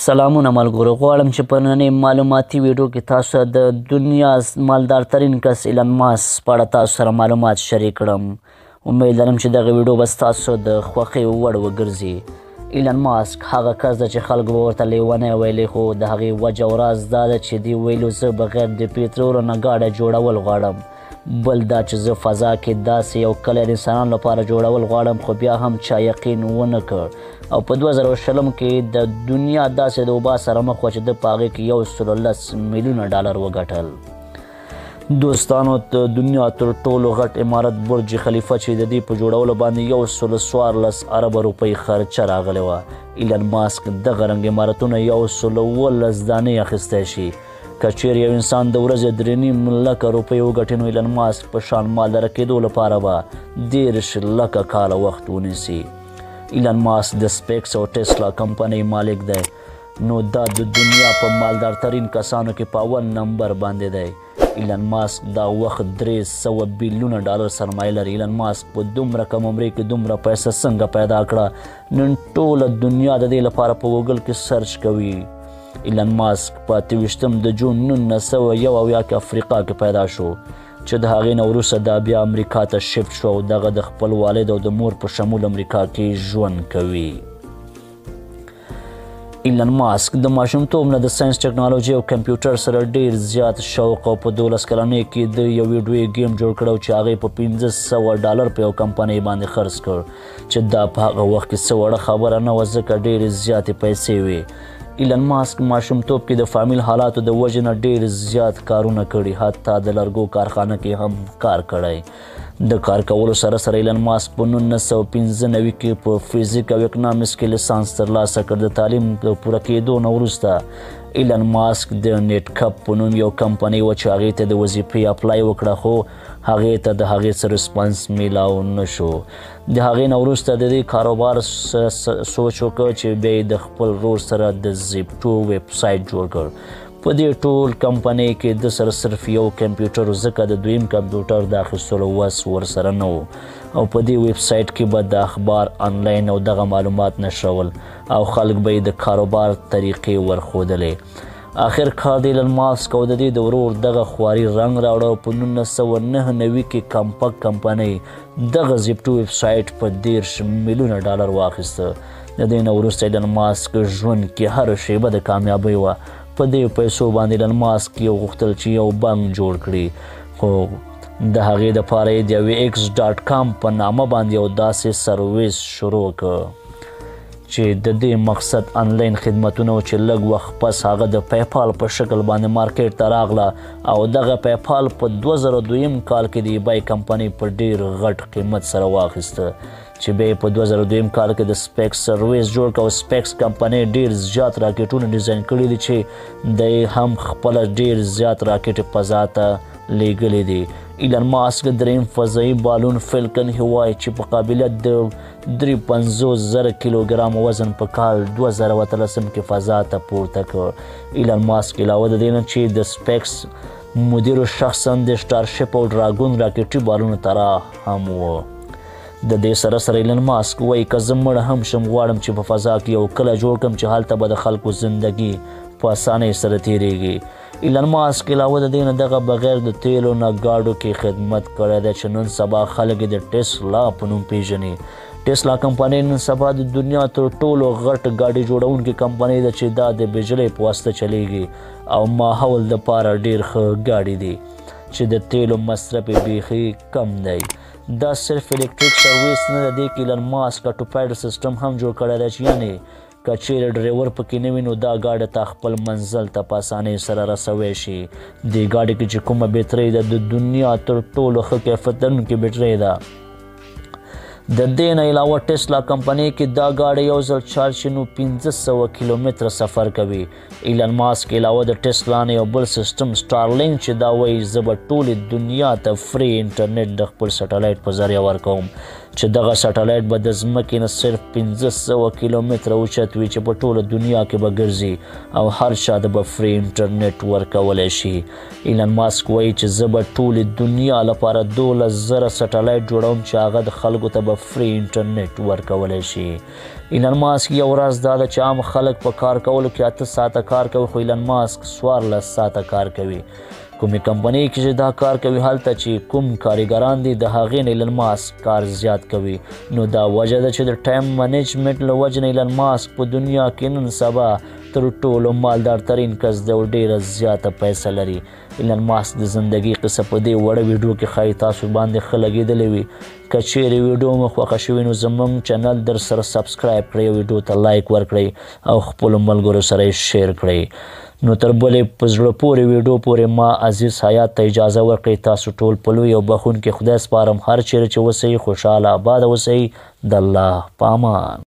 سلامونه ملګرو، غواړم چې په نننۍ معلوماتي ویډیو کې تاسو د دنیا مالدارترین کس ایلن ماسک په اړه تاسو سره معلومات شریک کړم. امید لرم چې دغه ویډیو به ستاسو د خوښۍ وړ وګرځي. ایلن ماسک هغه کس ده چې خلکو به ورته لیونی ویلی، خو د هغې وجه او راز دا ده چې دی ویلو زه بغیر د پیترولو نه ګاډی جوړول غواړم، بل دا چې زه فضا کې داسې یو کلی د انسانانو لپاره جوړول غواړم، خو بیا هم چا یقین ونه کړ. او په 2020 کې د دنیا داسې د وبا سره مخ وه چې ده په هغې کې 110 میلیونه ډالر وګټل. دوستانو، د دنیا تر ټولو غټ عمارت برج خلیفه چې د دې په جوړولو باندې 114 اربه روپۍ خرچه راغلې وه، ایلن ماسک دغه رنګ عمارتونه 117 دانې اخیستی شي. که چیرې یو انسان د ورځې 3.5 لکه روپۍ وګټي، نو ایلن ماسک په شان مالداره کېدو لپاره به 30 لکه کاله وخت ونیسي. ایلن ماسک د سپیکس او ټیسلا کمپنۍ مالک دی، نو دا د دنیا په مالدارترین کسانو کې په اول نمبر باندې دی. ایلن ماسک دا وخت 300 بیلیونه ډالر سرمایه لري. ایلن ماسک په دومره کم عمرې کې دومره پیسه څنګه پیدا کړه؟ نن ټوله دنیا د دې لپاره په ګوګل کې سرچ کوي. ایلن ماسک په 28 د جون 1971 کې افریقا کې پیدا شو، چې د هغې نه وروسته دا بیا امریکا ته شفت شو او دغه د خپل والد او د مور په شمول امریکا کې ژوند کوي. ایلن ماسک د ماشومتوب نه د ساینس، ټکنالوژي او کمپیوټر سره ډیر زیات شوق او په 12 کلنۍ کې د یو ویډیو ګیم جوړ کړو چې هغې په 500 ډالر په یو کمپنۍ باندې خرڅ کړ، چې دا په هغه وخت کې څه وړه خبره نه وه، ځکه ډېرې زیاتې پیسې وې. ایلن ماسک ماشومتوب کې د فامیل حالاتو د وجې نه ډېر زیات کارونه کړي، حتی د لرګو کارخانه کې هم کار کړی. د کار کولو سره سره ایلن ماسک په 1995 کې په فزیک او اکنامیکس کې لیسانس ترلاسه کړ. د تعلیم د پوره کېدو نه وروسته ایلن ماسک د نیټکپ په نوم یو کمپنۍ وه چې هغې ته د وظیفې اپلای وکړه، خو هغې ته د هغې څه رسپانس میلاو نه شو. د هغې نه وروسته د دې کاروبار سوچ وکړ چې بیا یې د خپل ورور سره د زیپټو ویب سایټ جوړ کړ. په دې ټول کمپنۍ کې د سره صرف یو کمپیوټر و، ځکه د دویم کمپیوټر د اخیستلو وس ورسره نه و، او په دې ویب سایټ کې به د اخبار آنلاین او دغه معلومات نشرول او خلک به یې د کاروبار طریقې ورښودلې. آخر کار د ایلن ماسک او د دې د ورور دغه خواري رنګ راوړه او په 1999 کې کمپک کمپنۍ دغه زیپټو ویب سایټ په 30 میلیونه ډالر واخیسته. د دې نه وروسته ایلن ماسک ژوند کې هره شیبه د کامیابۍ وه. په دې پیسو باندې ایلن ماسک یو غوښتل چې یو بانک جوړ کړي، خو د هغې دپاره یې د یوې ایکس ډاټ کام په نامه باندې یو داسې سرویس شروع کړ چې د دې مقصد آنلاین خدمتونه و، چې لږ وخت پس هغه د پیپال په شکل باندې مارکیټ ته راغله او دغه پیپال په 2002 کال کې د ایبای کمپنۍ په ډیر غټ قیمت سره واخیسته، چې بیا یې په 2002 کال کې د سپیکس سرویس جوړ کړ. او سپیکس کمپنۍ ډیر زیات راکټونه ډیزاین کړي دي چې دی هم خپله ډیر زیات راکټ فضا ته لیږلي دي. ایلن ماسک دریم فضایي بالون فلکن هوای چې په قابلیت د 53,000 کیلوګرام وزن په کال 2013 کې فضا ته پورته کړ. ایلن ماسک علاوه د دې نه چې د سپیکس مدیر شخصا د سټارشپ او ډراګون راکټي بالونو طراح هم و. د دې سره سره ایلن ماسک وایي که زه مړ هم شم غواړم چې په فضا کې یو کلی جوړ کړم چې هلته به د خلکو زندګي په اسانۍ سره تیریږي. ایلن ماسک علاوه د دې نه دغه بغیر د تیلو نه ګاډو کې خدمت کړی دی چې نن سبا خلک یې د ټیسلا په نوم پیژني. ټیسلا کمپنۍ نن سبا د دنیا تر ټولو غټ ګاډي جوړونکې کمپنۍ ده چې دا د بجلۍ په واسطه چلیږي او ماحول دپاره ډیر ښه ګاډي دي چې د تیلو مصرف یې بیخي کم دی. دا صرف الکتریک سرویس نه ده، دې کې ایلن ماسک اټو پایلټ سیستم هم جوړ کړی دی چې یعنې که چیرې ډریور پکې نه وي نو دا ګاډی تا خپل منزل ته په اسانۍ سره رسوی شي. دې ګاډي کې چې کومه بیټرۍ ده د دنیا تر ټولو ښه کیفیت لرونکې بیټرۍ ده. د دې نه علاوه ټیسلا کمپنۍ کې دا ګاډی یو ځل چارج شي نو 500 کیلومتره سفر کوي. ایلن ماسک علاوه د ټیسلا نه یو بل سیستم سټارلینک چې دا وایي زه به ټولې دنیا ته فري انټرنیټ د خپل سټلایټ په ذریعه ورکوم، چې دغه سټلایټ به د ځمکې نه صرف 500 کیلومتره اوچت وي چې په ټوله دنیا کې به ګرځي او هر چا ته به فري انټرنیټ ورکولی شي. ایلن ماسک وایي چې زه به ټولې دنیا لپاره 12,000 سټلایټ جوړوم چې هغه د خلکو ته به فري انټرنیټ ورکولی شي. ایلان ماسک یو راز دا ده چې عام خلک په کار کولو کې 8 ساعته کار کوي، خو ایلان ماسک 14 ساعته کار کوي. کومې کمپنۍ کې چې دا کار کوي هلته چې کوم کاریګران دي د هغې نه ایلان ماسک کار زیات کوي. نو دا وجه ده چې د ټایم منیجمنټ له وجې نه ایلان ماسک په دنیا کې نن سبا تر ټولو مالدار ترین کس دی او ډېره زیاته پیسه لري. ایلان ماسک د زندګي قصه په دې وړه ویډیو کې ښایي تاسو باندې ښه لګېدلې وي. که چیرې ویډیو مو خوښه شوې نو زموږ چینل در سره subscribe کړئ، ویډیو ته لایک ورکړئ او خپلو ملګرو سره یې share کړئ. نو تر بلې په زړه پورې ویډیو پورې ما عزیز حیات ته اجازه ورکړئ. تاسو ټول په لوی او بخښونکي خدای سپارم. هر چیرې چې اوسئ خوشحاله آباد اوسئ. د الله په امان.